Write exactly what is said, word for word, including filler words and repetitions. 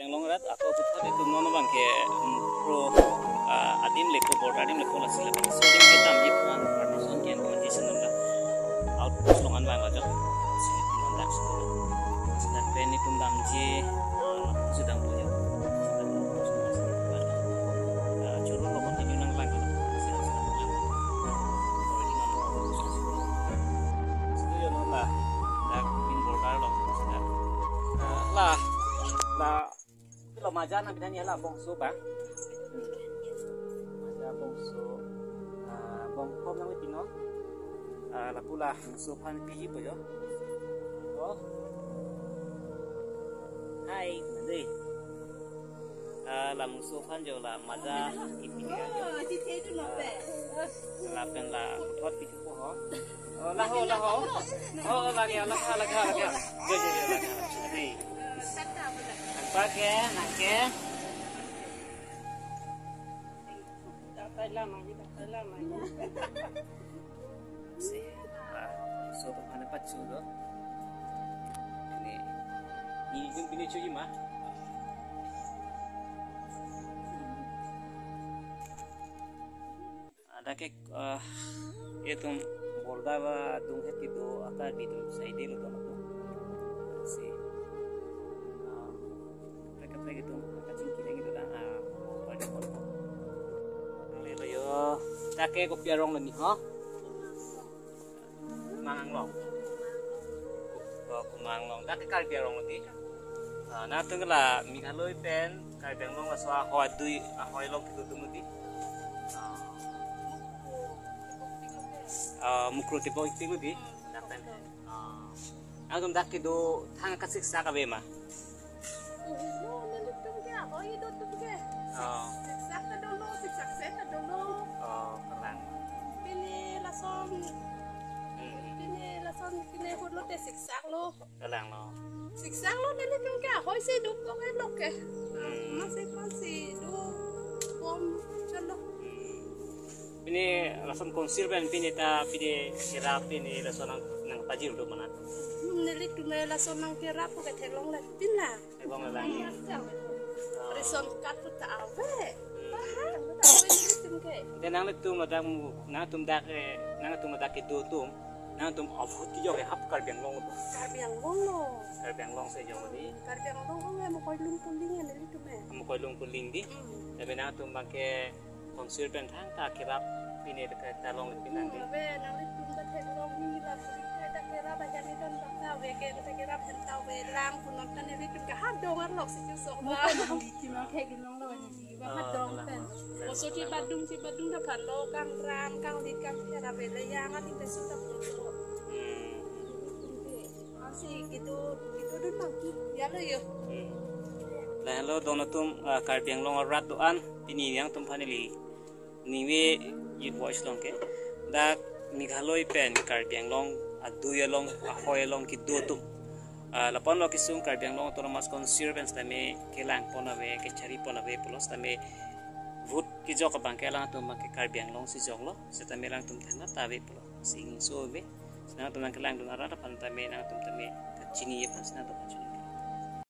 Anglong rat ako puthot itum non abangke Mukro, ah, adim lepo, border adim lepo, lasi labangso adim kedamji aphan permission ke-en ponji si non la outpost along an vanglo jo. Si itum non dak si lo. Si dak pen itum damji, ah, si dampo jo. Si dak outpost along si dak, ah, choro lo continue nang lang. Si dak, si dak lang. Already nang lo outpost along si lo. Si lo jo non la. Dak pin border lo. Si dak. Ah, la. La. Lo maja nang pinanya la bongso ba. Hmm. Maja bongso. Ah, bongkom nang pino. Ah, lapu labangso aphan piji po jo. Oh. Hai, mande. Ah, labangso aphan jo la maja ipiji jo. Ah, lapen la puthot piji po ho. Oh, la ho, la ho. Oh, la dia, la ha, la ha, la ha. Jo, jo, jo, la ha. Adi. Apa ke, nang ke? Si, ah, so mana pat su do? Ini, ini jum pini cuci mah. Dak ke, ah, itum border adung het kedo a-Karbi atum side lo do atum. Si, ah, kaprek kaprek itum kachingki nang kedo lang, ah, pada pon. Lelo jo, dak ke kopi arong lo ni ho? Kumang Anglong. Ku-, oh, Kumang Anglong. Dak ke Karbi arong lo di. Ah, nangtum ke la Meghalaya pen Karbi Anglong laso ahoi adui, ahoi along kedo atum lo di. Ah, Mukro tebok iktik lo di. Dak pen. Ah, nangtum dak kedo thang kasiksak ave ma? Lo, nelitum ke ahoi do atum ke. Ah. Siksak ta dolo, siksak se ta dolo. Oh, kalang. Pini lason. Hmm. Pini lason, pini hut lote siksak lo. Kalang lo. Siksak lo, nelitum ke ahoi si do kok e lo ke. Hmm. Masih masih do bom chalo. Hmm. Pini lason konsir pen pini ta pini kerap pini lason nang, nangpajir do mana? Hmm, nelitum lason nangkerap ke theklong le pin la. Theklong le lang. Ration card ta ave. Hmm. Pahang ta ave nelitum ke. Ante nanglitum ladak mu, nangtum dak, eh, nangtum ladak kedo atum, nangtum avote kejok ke hap Karbi Anglong lo? Karbi Anglong lo. Karbi Anglong si jok di. Karbi Anglong lo, Mukroilung Pulling ya nelitum e. Mukroilung Pulling di. Hmm. Tapi nangtum abangke konsir pen thangta kerap pini ta ke talong le pin nang di. Hmm, ave, nanglitum ta theklong ni la puri ta kerap aja ni don ta ave ke ta kerap hen ta ave lang punon ta nelitum ke ha dongar lok si chusok ba. Bukan nang di kimang ke ginong lo ni di ba ha dong pen. Oso si badung si badung ta phan lo kangran kanglit kangther ave le yang aling ta su ta pun lo. Hmm. Asi gitu gitu dun bangki ya lo yo. Hmm. Lahelo don atum, ah, Karbi Anglong arat do-an pini nangtum aphan neli Ningve Youth Voice along ke, dak Meghalaya pen Karbi Anglong adui along, ahoi along kedo atum, ah, lapu-an lo kesung Karbi Anglong Autonomous Council pen setame kelang pon ave, kechari pon ave pulo setame vote kejok abangke alangtum abangke Karbi Anglong si joklo, setame alangtum thangta ave pulo. Si ingso ave. Si nangtum nangkelangdun arat aphan tame nangtum tame kachini aphan si nangtum kachini.